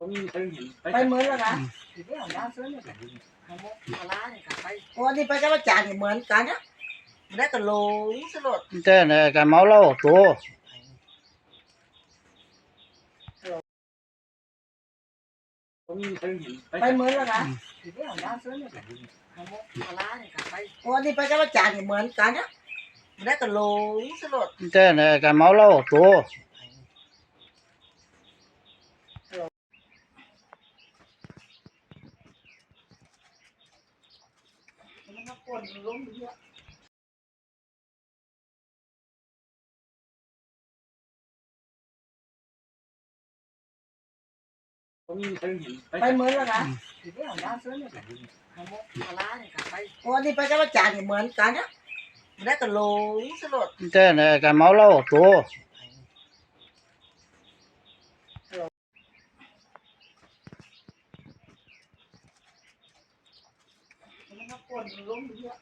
ໄປເໝິດແລ້ວນະ ອືມ ໂອ້ ອັນນີ້ໄປກັບອາຈານນີ້ເໝືອນກັນນະ ໄດ້ກະຫຼົງສະໂລດ ແຕ່ແນກະເມົາເຫຼົ້າໂຕ ໄປເໝິດແລ້ວນະ ອືມ ໂອ້ ອັນນີ້ໄປກັບອາຈານນີ້ເໝືອນກັນນະ ໄດ້ກະຫຼົງສະໂລດ ແຕ່ແນກະເມົາເຫຼົ້າໂຕ. ໄປເໝິດແລ້ວນະ ອືມ ໂອ້ ອັນນີ້ໄປກັບອາຈານນີ້ເໝືອນກັນນະ ໄດ້ກະຫຼົງສະໂລດ ແຕ່ແນກະເມົາເຫຼົ້າໂຕ. ມັນມາປົນລົງເຍອະ.